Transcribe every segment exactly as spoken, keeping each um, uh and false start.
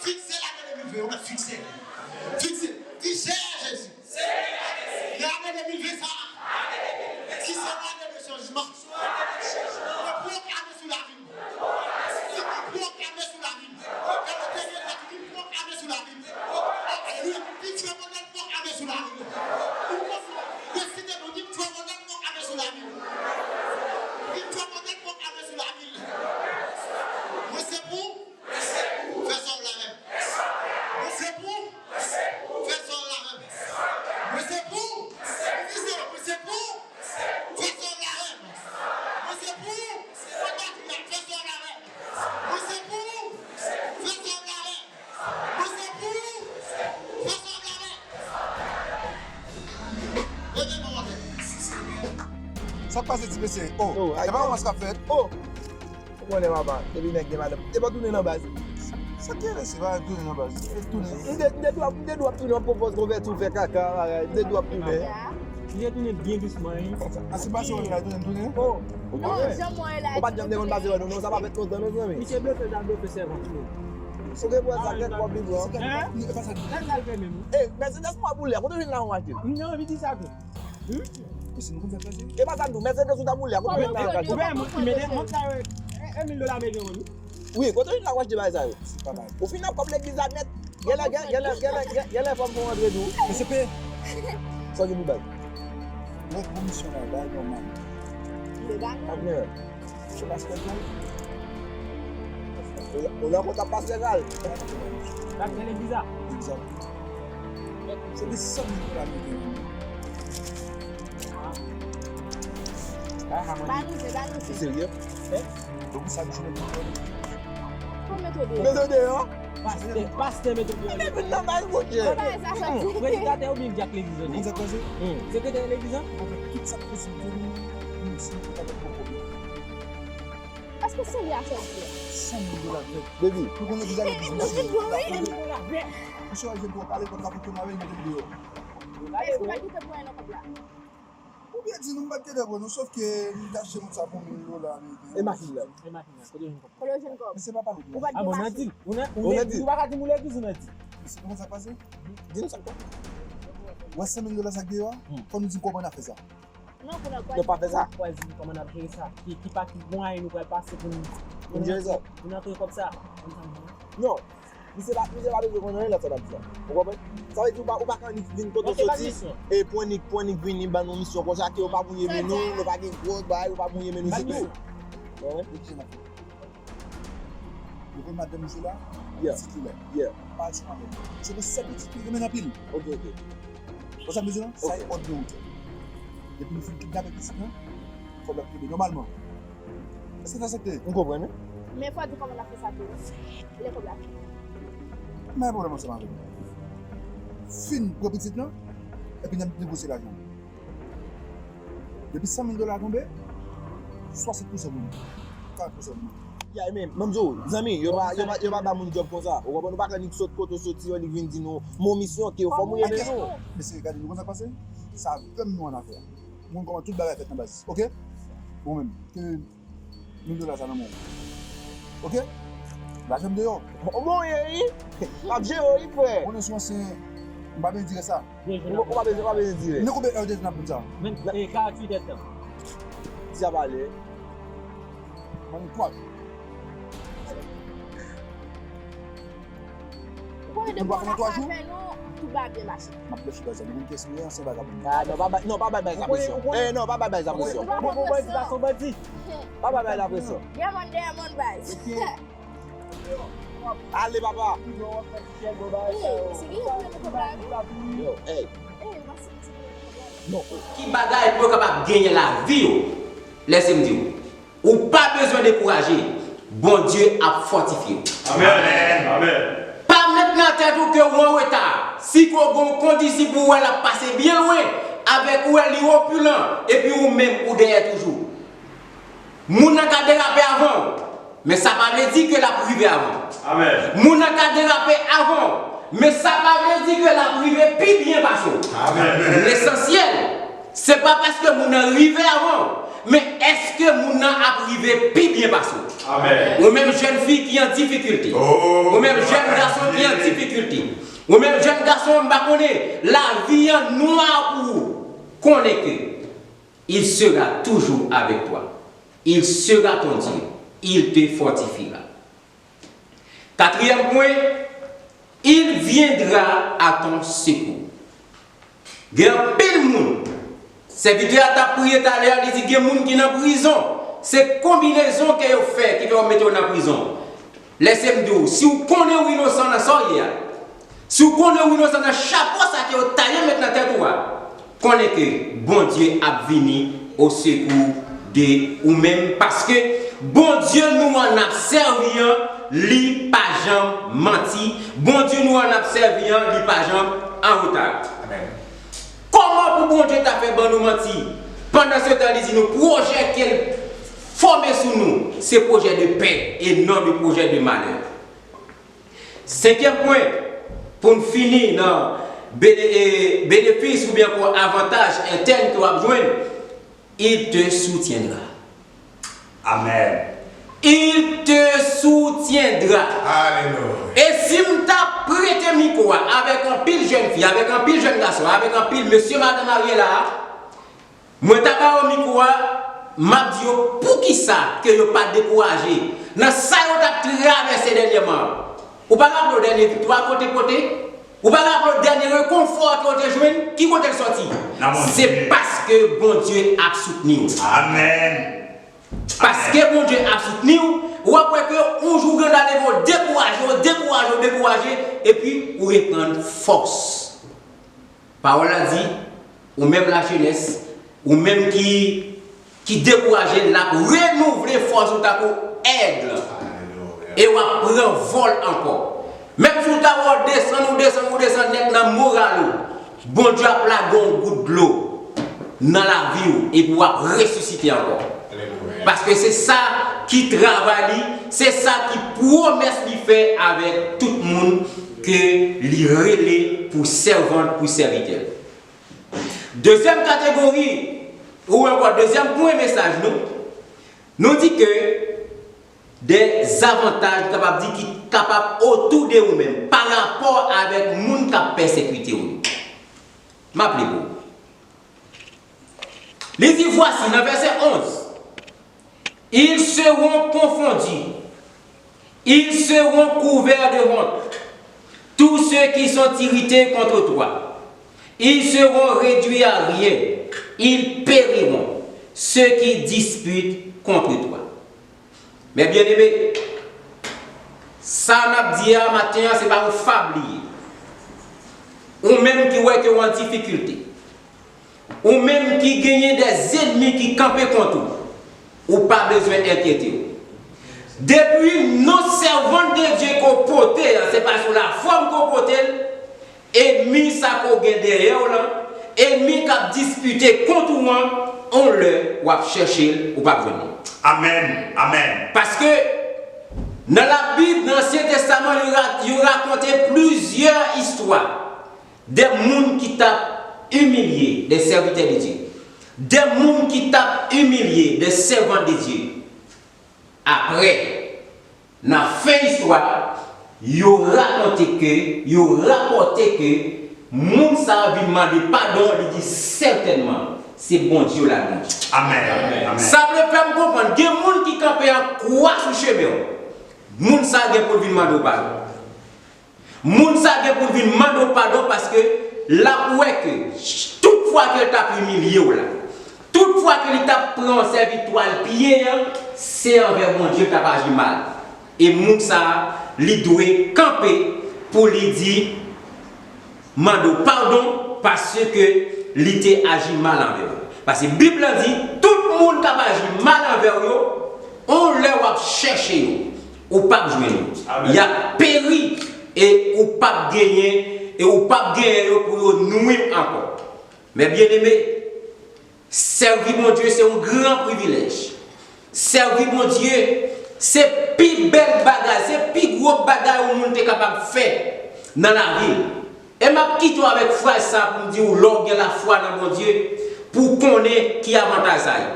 Fikse lane de mil ven, ou mèt fikse. Fikse. Di Seyè Jezi. Nan ane de mil ven sa a, ki se yon ane de chanjman, mwen pwoklame sou lavi m. Mwen pwoklame sou lavi m. Gade, Seyè Jezi, mwen pwoklame sou lavi m. Alelouya. Di Jewova, mwen pwoklame sou lavi m. Ou konn resite non, di Jewova, mwen pwoklame sou lavi m. Di Jewova, mwen pwoklame sou lavi m. Mwen se pou Fè sa w la menm. Mwen se pou. Fè sa w la menm. Mwen se pou. Mwen se pou. Fè sa w la menm. Mwen se pou. Fè sa w la menm. Mwen se pou. Fè sa w la menm. Mwen se pou. Fè sa w la menm. Leve men w anlè. Sa k pase ti mesye? Oh, e pa romans k ap fèt? Oh. Ou konnen papa, depi nèg gen madanm, e pa tounen nan baz. Sa k gen mesye pa tounen nan baz? E tounen. M te, m te dwe ap, m te dwe ap tounen, yon pwopòz konvèti ou fè kaka, bagay, m te dwe ap tounen. M te tounen byen dousman, wi. A se pase w la tounen, tounen? Oh. Ou pa janm te konn pase wè nou, non, sa pa fèt kontan, non, zanmi. Misye blofe, sa blofe sèvant, wi. Ou gen pou wè sa kèk kòb li pran. Hein? E pa sa. Lè sa l fè menm. E, Mercedes mwen boule, kote w jwenn lajan w achte? M te anvi di sa tou. Hmm? Mesye, nou konn sa k pase? E pa sa m di w, Mercedes ou t ap boule a, kote w jwenn lajan w achte? Wè, mwen, men, mwen sa yo, e, e mil dola ameriken, wi. Wi, kote w jwenn lajan w achte bagay sa yo? Se pa bagay. Ou fin nan kòb legliz la nèt. Genlè, gen, genlè, genlè, gen, genlè fò m fè w rantre tou. Mesye peye. Sa w gen pou bay? Mwen, komisyon la, bay nòmal. Li bay nòmal. Ap gen. Se pastè Gal. Ou la, ou la konn ap pastè Gal. Pastè legliz la. Egzak. Se de san mil dola li gen. Ba nou se, ba nou se. Ou serye? Donk sa nou jwenn nan kòb. Mete w deyò. Pastè, pastè mete w deyò. Mete w nan baz Bondye. Predikatè oubyen dyak legliz lan? Konn sa k pase? Sekretè legliz lan? Mwen fè tout sa k posib pou nou, pou nou si nou kapab pran pwoblèm. Èske se li a sèvi a? San mil dola vèt. Baby. Nou konnen ki jan legliz misye. Misye a jwenn pou pale kont la pou tou mare l mete l deyò. Èske w pa kite pou en nan kòb la? Ou byen di nou, m pa t gen dèvwa non, sòf ke m t achte moun sa pou mil dola ameriken. E machin nan? E machin nan, kote w jwenn kòb? Kote w jwenn kòb? Men se pa pale de machin. Ah bon, nan dil. Ou nan, ou nan dil. Ou pa ka di m ou legliz ou nan dil. Mesye, kòman sa pase? Di nou sa k pase. Ou wè san mil dola sa k deyò a? Fò nou di m kòman n a fè sa. Non, pou nan kwa. Yo pa fè sa. Kwa di m kòman n ap jere sa. Ki, ki pa ki mwayen nou pral pase pou nou, pou nou jere sa. Pou nou antre kòb sa. Non. Misye pa, misye pa bezwen konn anyen lòt sa n ap di a. Ou konprann? Sa vle di ou pa, ou pa ka annik vin kote w soti, e pou annik, pou annik vini ban nou misyon konsa ke yo pa pou ye men nou, nou pa gen gwòg, bagay, yo pa pou ye men nou, se tou. Ou konprann? Ou konn madanm misye la? Pitit li la. Pa al sou madanm. Se pou sèl pitit li renmen anpil. Ok, ok. Ou sa m bezwen? Sa e òd mwen ou fè. Depi nou fin kidnape pitit lan, kòb la ap tonbe nòmalman. Èske w aksepte? M konprann, wi. Men fò w di kòman n ap fè sa tou. Lè kòb la vini. Men pwoblèm ansanm avè m. Fin pran pitit lan, epi n ap negosye lajan. Depi san mil dola tonbe, swasant pousan pou mwen. Karant pousan pou mwen. Ya, men, men m di w, zanmi, yo pa, yo pa, yo pa ba moun djòb konsa. Ou konprann? Ou pa ka annik sot kote w soti, annik vin di nou, men yon misyon ke yo fò m renmen nou. Mesye, gade, nou konn sa k pase? Se avè m nou annafè. Mwen konn kòman tout bagay fèt nan baz. Ok? Bon, menm, ke mil dola sa nan men w. Ok? Lajan m deyò. Bon, bon, ye, wi. M ap jere w, wi, frè. Konnen sou ansyen, m pa bezwen dire sa. Ou pa bezwen, ou pa bezwen dire. Nou konbyen è deja n ap konn sa? Vennkat, karanntuit èdtan. Di a pale. Mwen, twa jou. Ou konnen depi w anafè avè nou, tout bagay ap byen mache. M ap lèche baz la, nou konn kiyès nou ye, ansyen vagabon. Ah, non, pa bay, non, pa bay baz la presyon. Eh, non, pa bay baz la presyon. Bon, bon, bandi, pa son bandi. Pa bay baz la presyon. Gen moun dèyè moun baz. Ale, papa. Yo, hey. Non. Ki bagay pou yo kapab genyen lavi yo? Lèse m di w. Ou pa bezwen dekouraje. Bondye ap fòtifye w. Amèn. Amèn. Pa met nan tèt ou ke w an reta. Si ke w gen yon kondisip ou wè l ap pase byen lwen, avèk ou wè li opilan, epi ou menm ou dèyè toujou. Moun nan ka derape avan w, men sa pa vle di ke l ap rive avan w. Amèn. Moun nan ka derape avan w, men sa pa vle di ke l ap rive pi byen pase w. Amèn. Lesansyèl, se pa paske moun nan rive avan w, men èske moun nan ap rive pi byen pase w? Amèn. Ou menm jèn fi ki an difikilte. Oh, ou menm jèn gason ki an difikilte. Ou menm jèn gason, m pa konnen, lavi an nwa pou ou. Konnen ke il sera toujours avec toi. Il sera ton Dieu. Il te fortifiera. Katriyèm pwen, il viendra à ton secours. Gen anpil moun, sèvitè a t ap priye talè a, li di gen moun ki nan prizon. Se konbinezon ke yo fè ki fè yo mete yo nan prizon. Lèse m di w, si w konnen w inosan nan sa w ye a, si w konnen w inosan nan chapo sa ke yo taye met nan tèt ou a, konnen ke Bondye ap vini au secours de ou menm, paske Bondye nou an n ap sèvi an, li pa janm manti. Bondye nou an n ap sèvi an, li pa janm an reta. Amèn. Kòman pou Bondye ta fè ban nou manti? Pandan se tan, li di nou pwojè ke l fòme sou nou, se pwojè de pè e non de pwojè de malè. Senkyèm pwen, pou n fini nan bene-, e, benefis oubyen ankò avantaj entèn ke w ap jwenn, il te soutiendra. Amèn. Il te soutiendra. Alelouya. E si m ta prete mikwo a avèk anpil jèn fi, avèk anpil jèn gason, avèk anpil mesye, madanm marye la a, mwen ta ba yo mikwo a, m ap di yo poukisa ke yo pa dekouraje nan sa yo t ap travèse dènyèman an. Ou pa raple w dènye viktwa ke w te pote? Ou pa raple w dènye rekonfò ke w te jwenn? Ki kote l sòti? Se paske Bondye ap soutni w. Amèn. Paske Bondye ap soutni w, w ap wè ke yon jou granda leve w dekouraje, w dekouraje, w dekouraje, epi ou reprann fòs. Pawòl la di, ou menm lajenès, ou menm ki, ki dekouraje, l ap renouvle fòs ou tankou èg. Alelouya. E w ap pran vòl ankò. Menm si w ta wè w desann, ou desann, ou desann nèt nan moral ou, Bondye ap lage yon gout dlo nan lavi w, epi w ap resisite ankò. Paske se sa ki travay li, se sa ki pwomès li fè avèk tout moun ke li rele pou sèvant, pou sèvitè. Dezyèm kategori, ou ankò dezyèm pwen mesaj nou, nou di ke de zavantaj, nou kapab di, ki kapab otou de ou menm, pa rapò avèk moun k ap pèsekite w yo. M ap li pou ou. Li di, vwasi, nan vèsè onz, ils seront confondus, ils seront couverts de honte, tous ceux qui sont irrités contre toi, ils seront réduits à rien, ils périront, ceux qui disputent contre toi. Men byeneme, sa n ap di a maten an, se pa yon fab li ye. Ou menm ki wè ke w an difikilte, ou menm ki genyen de zennmi ki kanpe kont ou, ou pa bezwen enkyete w. Depi non sèvant de Dye ke w pote a, se pa sou lafòm ke w pote l, enmi sa ke w gen dèyè w lan, enmi k ap dispite kont ou an, yon lè w ap chèche l, ou p ap jwenn li. Amèn, amèn. Paske nan Labib, nan Ansyen Testaman, yo ra-, yo rakonte plizyè istwa de moun ki t ap imilye de sèvitè de Dye, de moun ki t ap imilye de sèvant de Dye. Apre, nan fen istwa a, yo rakonte ke, yo rapòte ke moun sa a vin mande padon, li di, sètènman, se Bondye w la mande. Amèn. Amèn. Sa vle fè m konprann, gen moun ki kanpe an kwa sou chemen w. Moun sa a gen pou l vin mande w padon. Moun sa gen pou l vin mande w padon paske l ap wè ke tout fwa ke l t ap imilye w la, tout fwa ke li t ap pran sèvitwa l piye an, se anvè Bondye l t ap aji mal. E moun sa a, li dwe kanpe pou li di, mande w padon paske li te aji mal anvè w. Paske Bib la di, tout moun k ap aji mal anvè w yo, yon lè w ap chèche yo, ou p ap jwenn yo. Amèn. Y ap peri e ou p ap genyen, e ou p ap genyen yo pou yo nwi w ankò. Men byeneme, sèvi Bondye se yon gran privilèj. Sèvi Bondye se pi bèl bagay, se pi gwo bagay yon moun te kapab fè nan lavi l. E m ap kite w avèk fraz sa pou m di w, lè w gen lafwa nan Bondye, pou w konnen ki avantaj sa ye.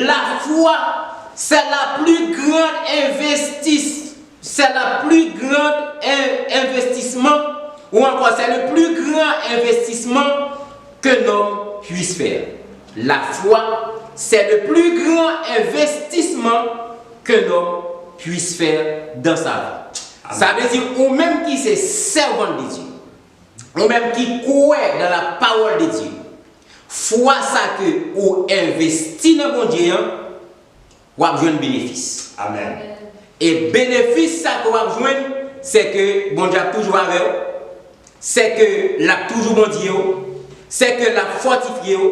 Lafwa, c'est la plus grande investis-, c'est la plus grande in-, investissement, ou encore, c'est le plus grand investissement qu'un homme puisse faire. La foi, c'est le plus grand investissement qu'un homme puisse faire dans sa vie. Amen. Sa vle di, ou menm ki se sèvant de Dye, ou menm ki kwè dans la parole de Dieu, fwa sa ke ou envesti nan Bondye an, w ap jwenn benefis. Amèn. E benefis sa ke w ap jwenn, se ke Bondye ap toujou avè w, se ke l ap toujou Bondye w, se ke l ap fòtifye w,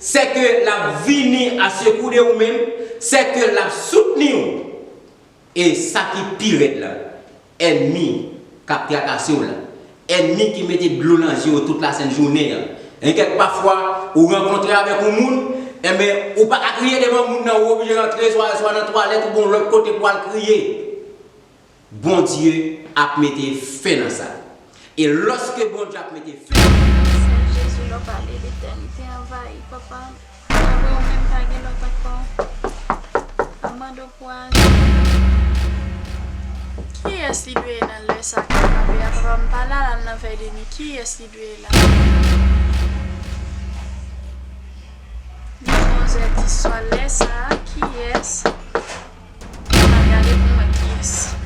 se ke l ap vini a sekou de ou menm, se ke l ap soutni w. E sa ki pi rèd la, ènmi k ap trakase w la, ènmi ki mete dlo nan je w tout lasent jounen an. Gen kèk pafwa, ou rankontre avèk yon moun, enben, ou pa ka kriye devan moun nan, ou oblije rantre swa, swa nan twalèt oubyen yon lòt kote pou al kriye. Bondye ap mete fen nan sa. E lòske Bondye ap mete fen nan sa, Seyè Jezi, lè w pale, letènite anvayi, papa. Apre ou menm pa gen lòt ankò. M ap mande w pou aji. Kiyès li dwe ye nan lè sa k ap kanpe a? Papa m pa la, l al nan vèy de nwi. Kiyès li dwe ye la? Li onz è dis swa lè sa a. Kiyès? M ap gade pou m wè kiyès.